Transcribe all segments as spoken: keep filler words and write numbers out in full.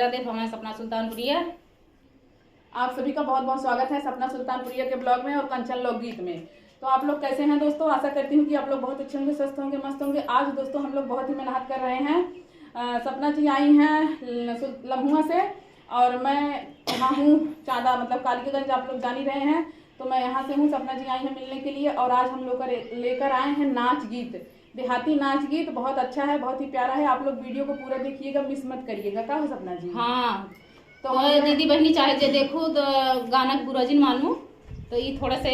देव हमें सपना सुल्तानपुरिया। आप सभी का बहुत बहुत स्वागत है सपना सुल्तानपुरिया के ब्लॉग में और कंचन लोकगीत में। तो आप लोग कैसे हैं दोस्तों? आशा करती हूँ कि आप लोग बहुत अच्छे होंगे, स्वस्थ होंगे, मस्त होंगे। आज दोस्तों हम लोग बहुत ही मेहनत कर रहे हैं। अ, सपना जी आई हैं ल-, सु-, लम्हुआ से और मैं यहाँ हूँ चांदा, मतलब कालिकागंज, आप लोग जान ही रहे हैं। तो मैं यहाँ से हूँ, सपना जी आई हैं मिलने के लिए और आज हम लोग का रे-, लेकर आए हैं नाच गीत। देहाती नाच गीत बहुत अच्छा है, बहुत ही प्यारा है। आप लोग वीडियो को पूरा देखिएगा, मिस मत करिएगा। का हो सपना जी? हाँ। तो तो हम दीदी बहनी चाहे जे देखो तो गाना के बुरा जिन मानू, तो ई थोड़ा से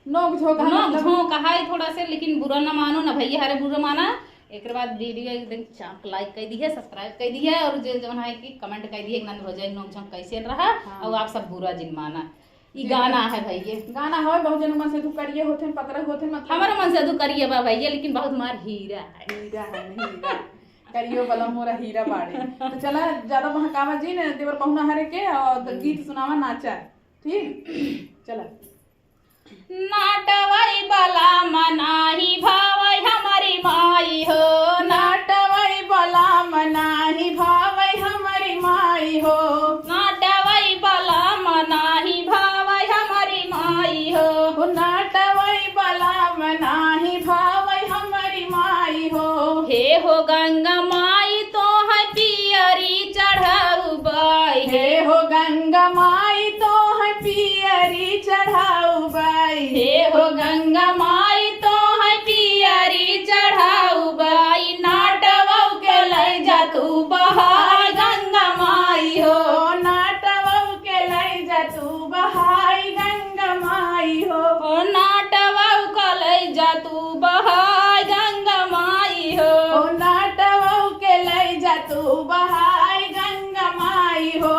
नोक झोंक है, नोक मतलब झोंक है थोड़ा से, लेकिन बुरा ना मानो ना भैया हरे बुरा माना। एक बाद वीडियो एकदम चाप लाइक कर दी है, सब्सक्राइब कर दी है और जे जौन है कि कमेंट कर दी है, नंद भौजाई नोक झोंक कैसे रहा हाँ। और आप सब बुरा जिन माना। ई जी। गाना है भैया। गाना है, बहुत जन मन से दुख करिए होते हैं, पतरा होते हैं, मतलब हमारा मन से दुख करिए बा भैया, लेकिन बहुत मार हीरा है। हीरा है, नहीं हीरा। करियो बलम मोरा हीरा बाड़े। तो चला, ज्यादा बहकावा जी ने, देवर पहुना हरे के और गीत सुनावा, नाचा। ठीक? चला। नाटवई बलम नाही भावई हमरी माई हो, नाटवई बलम नाही भावई हमरी माई हो। नाटवई बलम नाही भावई हमरी माई हो। ओ नाटवई बलम नाही भावई हमरी माई हो। हे हो गंगा माई तोहई पियरी चढ़उबई। हे हो गंगा माई तोहई पियरी चढ़उबई। हे हो गंगा माई तोहई पियरी चढ़उबई। नाटवउ के लइ जा तू बहाई गंगा माई हो। नाटवउ के लइ जा तू बहाई गंगा माई हो। ओ नाटवउ के लइ जा तू बहाई गंगा माई हो। ओ नाटवउ के लइ जा तू बहाई गंगा माई हो।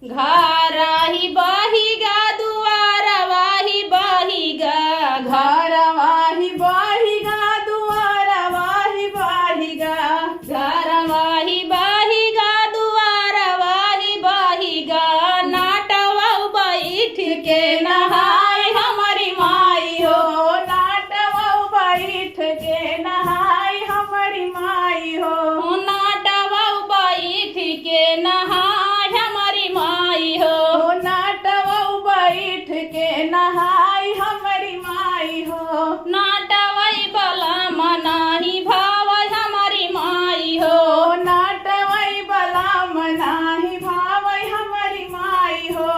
घरही बहिगा दुआरवाही बहिगा। घरवाही बहिगा दुआरवाही बहिगा। घरवाही बहिगा दुआरवाही बहिगा। नाटवउ बैठ के नहाई हमरी माई हो। नाटवउ बैठ के नहाई हमरी माई हो। ओ नाटवउ बैठ के नहाई हमरी माई हो। ओ नाटवउ बैठ के नहाई हमरी माई हो। नाटवई बलम नाही भावई हमरी माई हो। ओ नाटवई बलम नाही भावई हमरी माई हो।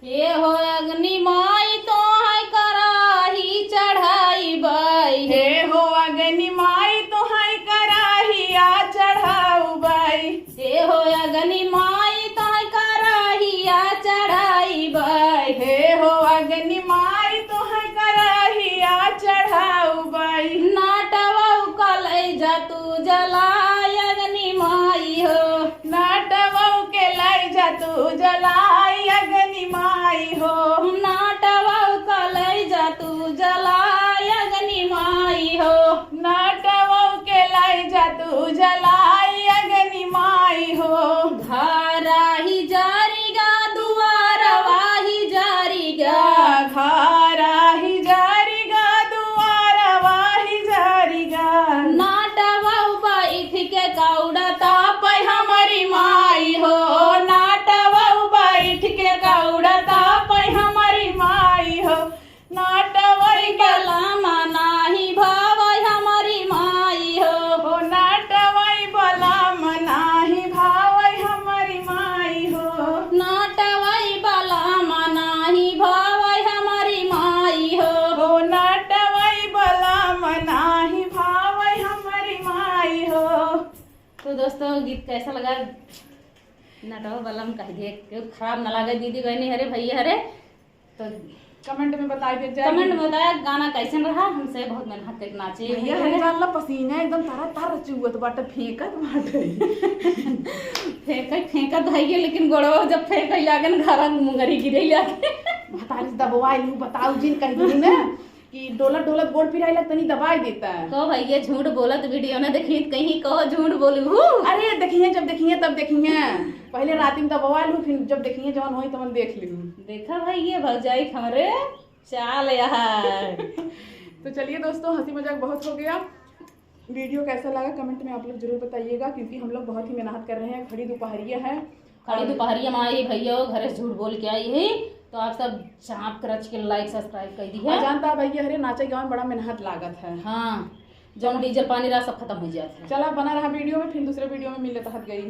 हे हो अग्नि माई तोहई कराही चढ़ाइबई। हे हो अग्नि माई तोहई कराहिया चढ़ाउबई। हे हो अग्नि माई तोहई कराहिया चढ़ाइबई। हे हो अग्नि माई तोहई कराहिया चढ़ाउबई। नाटवउ के लइ जा तू जलाई अग्नि माई हो। नाटवउ के लइ जा तू जलाई अग्नि माई हो। नाटवउ के लइ जा तू जलाई अग्नि माई हो। नाटवउ के लइ जा तू जलाई अग्नि माई हो। घरही जरिगा दुआरवाही जरिगा। घरही जरिगा दुआरवाही जरिगा। नाटवउ बैठ के कौड़ा तापै हमरी माई हो। नाटवउ बैठ के कौड़ा तापै हमरी माई हो। नाटवई बलम नाही भावै हमरी माई हो। ओ नाटवई बलम नाही भावै हमरी माई हो। नाटवई बलम नाही भावै हमरी माई हो। ओ नाटवई बलम नाही भावै हमरी माई हो। तो दोस्तों, गीत कैसा लगा? नटवा बलम कह दिए, क्यों खराब ना लगे दीदी बहनी हरे भैया हरे। तो कमेंट में बताई दे जाए। कमेंट में बताया गाना कैसन रहा, हमसे बहुत मेहनत करके नाचे भैया भैया हरे। हरे। जान ला पसीना एकदम तरा तर चुअत बाटे, फेंकत बाटे। फेंकत फेंकत भैया, लेकिन गोड़वा जब फेंके लागे न, घर मुंगरी गिरे लागे। भतारी से दबवाई लू, बताऊ जिन कह दी ना। कि डोलत डोलत गोड़ पिराइला, तनी दबाई देता है। तो भैया झूठ बोलत वीडियो ना देखिए, कहीं कहो झूठ बोलू। अरे देखिए, जब देखिए तब देखिए, पहले रात में दबवा लू, फिर जब देखिए जवन होई तवन देख लू। देखा भैया भौजाई हमरे चाल यार। तो चलिए दोस्तों, हंसी मजाक बहुत हो गया। वीडियो कैसा लगा कमेंट में आप लोग जरूर बताइएगा, क्योंकि हम लोग बहुत ही मेहनत कर रहे हैं। खड़ी दोपहरिया है। खड़ी दोपहरिया में आई भैया, घरे से झूठ बोल के आई है, तो आप सब चाप के रच के लाइक सब्सक्राइब कर दी है। जानता भैया, हरे नाचे गाँव में बड़ा मेहनत लागत है। हाँ, जौन डीजल पानी रहा सब खत्म हो जात है। चला, बना रहा वीडियो में, फिर दूसरे वीडियो में मिल लेता हत गई।